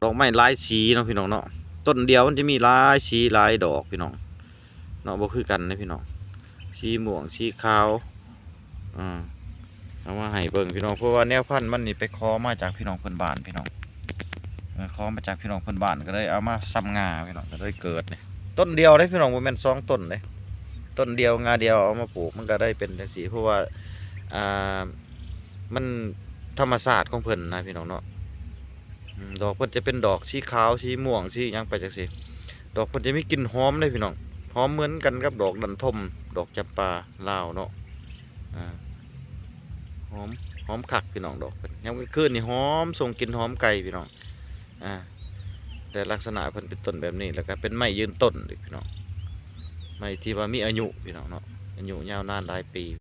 ດອກໄມ້ຫຼາຍສີເນາະພີ່ນ້ອງເນາະ ຕົ້ນດຽວມັນຈະມີຫຼາຍສີຫຼາຍດອກພີ່ນ້ອງເນາະ ບໍ່ຄືກັນເດ້ພີ່ນ້ອງ ສີມ່ວງ ສີຂາວ ອ່າ ເອົາມາໃຫ້ເບິ່ງພີ່ນ້ອງ ເພາະວ່າແນວພັນມັນນີ້ໄປຂໍມາຈາກພີ່ນ້ອງເພື່ອນບ້ານພີ່ນ້ອງ ເອີ ຂໍມາຈາກພີ່ນ້ອງເພື່ອນບ້ານ ກໍເລີຍເອົາມາຊຳງາພີ່ນ້ອງ ກໍເລີຍເກີດນີ້ ຕົ້ນດຽວເດ້ພີ່ນ້ອງ ບໍ່ແມ່ນສອງຕົ້ນເດ້ ຕົ້ນດຽວງາດຽວເອົາມາປູກ ມັນກໍໄດ້ເປັນຈັ່ງຊີ້ ເພາະວ່າ ອ່າ ມັນທຳມະຊາດຂອງເພິ່ນນະພີ່ນ້ອງເນາະ ອືມ ດອກເພິ່ນຈະເປັນດອກສີຂາວ ສີມ່ວງ ສີຫຍັງໄປຈັ່ງຊີ້ ດອກເພິ່ນຈະມີກິ່ນຫອມເດ້ພີ່ນ້ອງ ຫອມເໝືອນກັນກັບດອກດັນທົມ ດອກຈຳປາລາວເນາະ ອ່າ ຫອມ ຫອມຄັກພີ່ນ້ອງ ດອກເພິ່ນ ຍາມກາງຄືນນີ້ຫອມ ສົ່ງກິ່ນຫອມໄກ່ພີ່ນ້ອງ ອ່າ ແຕ່ລັກສະນະເພິ່ນເປັນຕົ້ນແບບນີ້ ແລ້ວກໍເປັນໄມ້ຢືນຕົ້ນອີກພີ່ນ້ອງ ໄມ້ທີ່ວ່າມີອາຍຸພີ່ນ້ອງເນາະ ອາຍຸຍາວນານຫຼາຍປີ